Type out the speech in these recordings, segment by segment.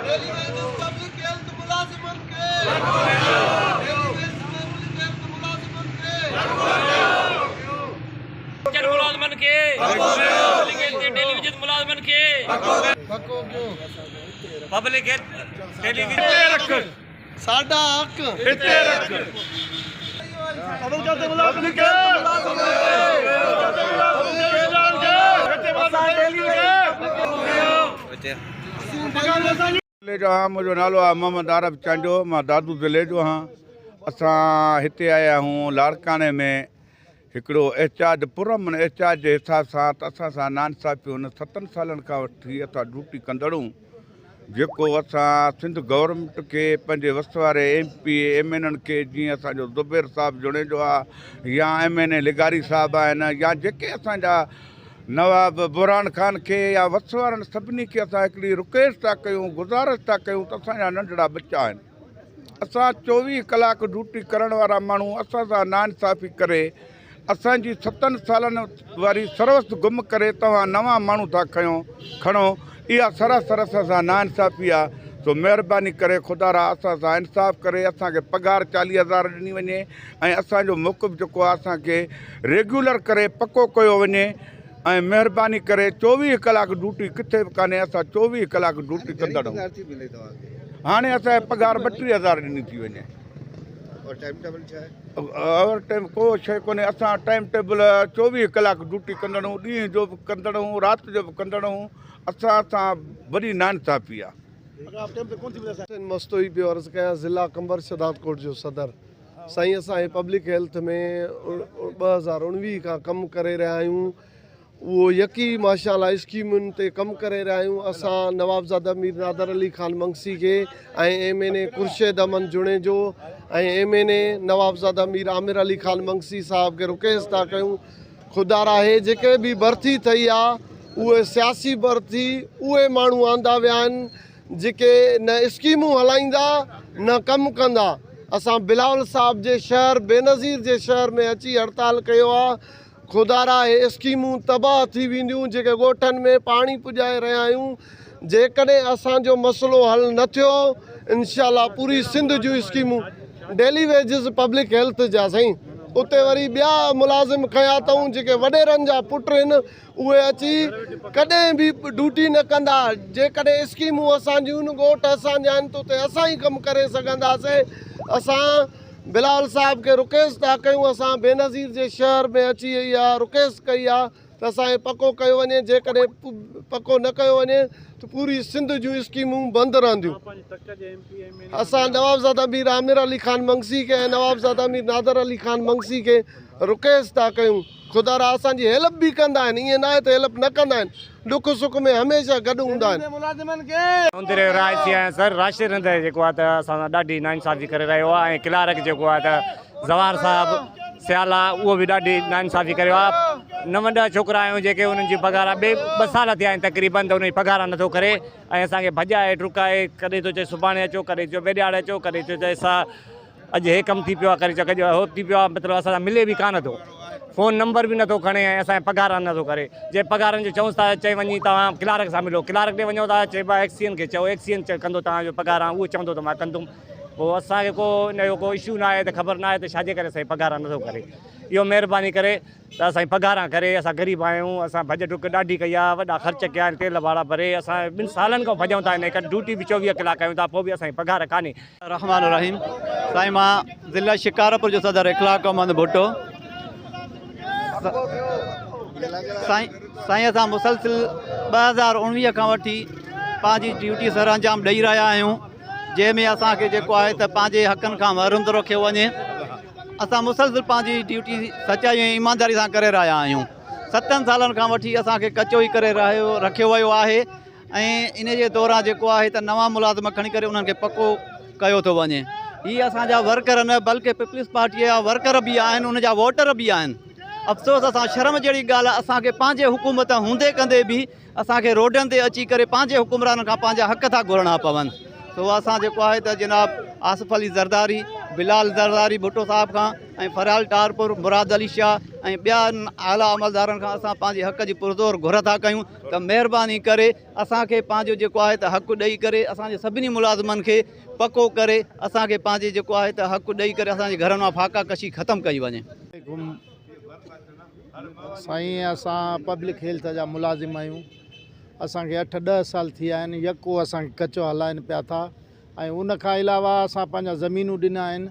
Daily wages public health ملازمن کي daily wages public health ملازمن کي ملازمن کي پبلڪ هيلٿ ڊيلي ويجز ملازمن کي پڪو ڪيو پبلڪ هيلٿ ڊيلي ويجز ساڊا حق هتي رک. پبلڪ هيلٿ ملازمن کي ضلعي جو آهيان منهنجو نالو آهي محمد عارب چانڊيو مان دادو ضلعي جو آهيان اسان هتي آيا آهيون لاڙڪاڻي ۾ هڪڙو احتجاج پرامن احتجاج جي حساب سان ته اسان سان ناانصافي هن ستن سالن کان وٺي اسان ڊيوٽي ڪندڙ آهيون جيڪو اسان سنڌ گورنمينٽ کي پنهنجي وس واري ايم پي اي ايم اين اين کي جيئن اسان جو زبير صاحب جوڻيجو آ يا ايم اين اي لغاري صاحب آهن يا جيڪي اسان جا نواب برهان خان کي يا وس وارن سڀني کي اسان هڪڙي رڪويسٽ ٿا ڪيون گذارش ٿا ڪيون ته اسان جا ننڍڙا ٻچا آهن اسان چوويهه ڪلاڪ ڊيوٽي ڪرڻ وارا ماڻهو اسان سان ناانصافي ڪري اسان جي ستن سالن واري سروس گم ڪري توهان نوان ماڻهو ٿا کنيو کڻو اها سراسر اسان سان ناانصافي آ سو مهرباني ڪري خدارا اسان سان انصاف ڪري اسان کي پگهار چاليهه هزار ڏني وڃي ۽ اسان جو موقف جيڪو آ اسان کي ريگيولر ڪري پڪو ڪيو وڃي ۽ مهرباني ڪري چوويهه ڪلاڪ ڊيوٽي ڪٿي به ڪانهي اسان چوويهه ڪلاڪ ڊيوٽي ڪندڙ هاڻي اسان کي پگهار ٻٽيهه هزار ڏني ٿي وڃي. اوور ٽائيم ڪو شيء ڪونهي اسان ٽائيم ٽيبل چوويهه ڪلاڪ ڊيوٽي ڪندڙ آهيون ڏينهن جو به ڪندڙ آهيون رات جو به ڪندڙ آهيون اسان سان وڏي ناانصافي آهي. حسين مستوئي پيو عرض ڪيان ضلع قمبر شھدادڪوٽ جو صدر سائين اسان هي پبلڪ هيلٿ ۾ 2019 کان ڪم ڪري رهيا آهيون اهو يقي ماشاء الله اسڪيمن تي ڪم ڪري رهيا آهيون اسان نوابزاده مير نادر علي خان منگسي کي ۽ M N A Khurshid Ahmed Junejo ۽ M N A Nawabzada Mir Amir Ali Khan Magsi صاحب کي رڪويسٽ ٿا ڪيون خدا را هي جيڪي به برٿي ٿئي آ اهي سياسي برٿي اهي ماڻهو آندا ويا آهن جيڪي نه اسڪيمون هلائيندا نه ڪم ڪندا اسان بلاول صاحب جي شهر بينظير جي شهر ۾ اچي هڙتال ڪيو آ خدارا اهي اسڪيمون تباهه ٿي وينديون جيڪي ڳوٺن ۾ پاڻي پڄائي رهيا آهيون جيڪڏهن اسان جو مسئلو حل نه ٿيو انشاء الله پوري سنڌ جون اسڪيمون ڊيلي ويجز پبلڪ هيلٿ جا سائين اتي وري ٻيا ملازم کنيا اٿئون جيڪي وڏيرن جا پٽ آهن اهي اچي ڪڏهن به ڊيوٽي نه ڪندا جيڪڏهن اسڪيمون اسان جون ڳوٺ اسان جا آهن ته اتي اسان ئي ڪم ڪري سگهنداسين اسان بلاول صاحب کي رڪويسٽ ٿا ڪيون اسان بينظير جي شهر ۾ اچي اها رڪويسٽ ڪئي آ ته اسان کي پڪو ڪيو وڃي جيڪڏهن پڪو نه ڪيو وڃي ته پوري سنڌ جون اسڪيمون بند رهنديون اسان نوابزاده مير عامر علي خان منگسي کي ۽ نوابزاده مير نادر علي خان منگسي کي رڪويسٽ ٿا ڪيون خدا را اسان جي هيلپ به ڪندا آهن ائين ناهي ته هيلپ نه ڪندا آهن ڏک سک ۾ هميشه گڏ هوندا آهن. چوندي رهيو رهائشي آهيان سر راشد رند جيڪو آهي ته اسان سان ڏاڍي ناانصافي ڪري رهيو آهي ۽ ڪلارڪ جيڪو آهي ته زوار صاحب سيال آهي اهو به ڏاڍي ناانصافي ڪري رهيو آهي نو ڏهه ڇوڪرا آهيون جيڪي انهن جي پگهار ٻه ٻه سال ٿيا آهن تقريبن ته انهن جي پگهار نٿو ڪري ۽ اسان کي ڀڄائي ڊڪائي ڪڏهن ٿو چئي سڀاڻي اچو ڪڏهن چئي ٻئي ڏهاڙي اچو ڪڏهن ٿو چئي سا اڄ هي ڪم ٿي پيو آهي ڪري چڪ هو ٿي پيو آهي مطلب اسان سان ملي به ڪانه ٿو فون نمبر به نٿو کڻي ۽ اسان جي پگهار نٿو ڪري جي پگهارن جو چئونس ٿا چئي وڃي توهان ڪلارڪ سان ملو ڪلارڪ ڏي وڃو ٿا چئي با ايڪسين کي چئو ايڪسين ڪندو توهان جو پگهار اهو چوندو ته مان ڪندم پوء اسان کي ڪو ان جو ڪو اشو نه آهي ته خبر نه آهي ته ڇاجي ڪري اسان جي پگهار نٿو ڪري اهو مهرباني ڪري ته اسان جي پگهاران ڪري اسان غريب آهيون اسان ڀڄ ڊڪ ڏاڍي ڪئي آهي وڏا خرچ ڪيا آهن تيل ڀاڙا ڀري اسان ٻن سالن کان ڀڄون ٿا هن ڪري ڊيوٽي به چوويهه ڪلاڪ ڪيون ٿا پوء به اسان جي پگهار ڪانهي. الرحمٰن الرحيم سائين مان ضلع شڪارپور جو صدر اخلاق احمد ڀٽو سائين سائين اسان مسلسل 2019 کان وٺي پنهنجي ڊيوٽي سر انجام ڏئي رهيا آهيون جنهن ۾ اسان کي جيڪو آهي ته پنهنجي حقن کان محروم ٿو رکيو وڃي اسان مسلسل پنهنجي ڊيوٽي سچائي ۽ ايمانداري سان ڪري رهيا آهيون ستن سالن کان وٺي اسان کي ڪچو ئي ڪري رهيو رکيو ويو آهي ۽ ان جي دوران جيڪو آهي ته نوان ملازم کڻي ڪري انهن کي پڪو ڪيو ٿو وڃي هي اسان جا ورڪر نه بلڪه پيپلز پارٽي جا ورڪر به آهن ان جا ووٽر به آهن افسوس اسان شرم جهڙي ڳالهه آهي اسان کي پنهنجي حڪومت هوندي ڪندي به اسان کي روڊن تي اچي ڪري پنهنجي حڪمرانن کان پنهنجا حق ٿا گهرڻا پون سو اسان جيڪو آهي ته جناب آصف علي زرداري بلال زرداري ڀٽو صاحب کان ۽ فريال ٽالپر، مراد علي شاهه ۽ ٻين اعليٰ عملدارن کان اسان پنهنجي حق جي پرزور گهر ٿا ڪيون ته مهرباني ڪري اسان کي پنهنجو جيڪو آهي ته حق ڏئي ڪري اسان جي سڀني ملازمن کي پڪو ڪري اسان کي پنهنجي جيڪو آهي ته حق ڏئي ڪري اسان جي گهرن مان فاقا ڪشي ختم ڪئي وڃي. سائين اسان پبلڪ هيلٿ جا ملازم آهيون اسان کي اٺ ڏهه سال ٿي ويا آهن يڪو اسان کي ڪچو هلائن پيا ٿا ۽ ان کان علاوه اسان پنهنجا زمينون ڏنا آهن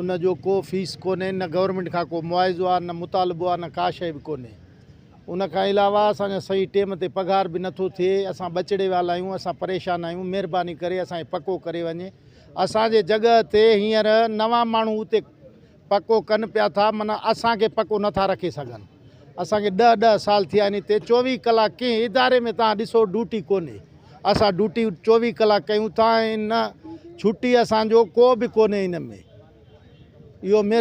ان جو ڪو فيس ڪونهي نه گورنمينٽ کان ڪو معاوضو آهي نه مطالبو آهي نه ڪا شيء به ڪونهي ان کان علاوه اسان جا صحيح ٽيم تي پگهار به نٿو ٿئي اسان ٻچڙي والا آهيون اسان پريشان آهيون مهرباني ڪري اسان کي پڪو ڪري وڃي اسان جي جڳهه تي هينئر نوان ماڻهو اتي پڪو ڪن پيا ٿا معنيٰ اسان کي پڪو نٿا رکي سگهن اسان کي ڏهه ڏهه سال ٿيا آهن هتي چوويهه ڪلاڪ ڪنهن اداري ۾ تان ڏسو ڊوٽي ڪونهي اسان ڊوٽي چوويهه ڪلاڪ ڪيون ٿا ۽ نه ڇٽي اسان جو ڪو به ڪونهي ان ۾ اهو مهرباني.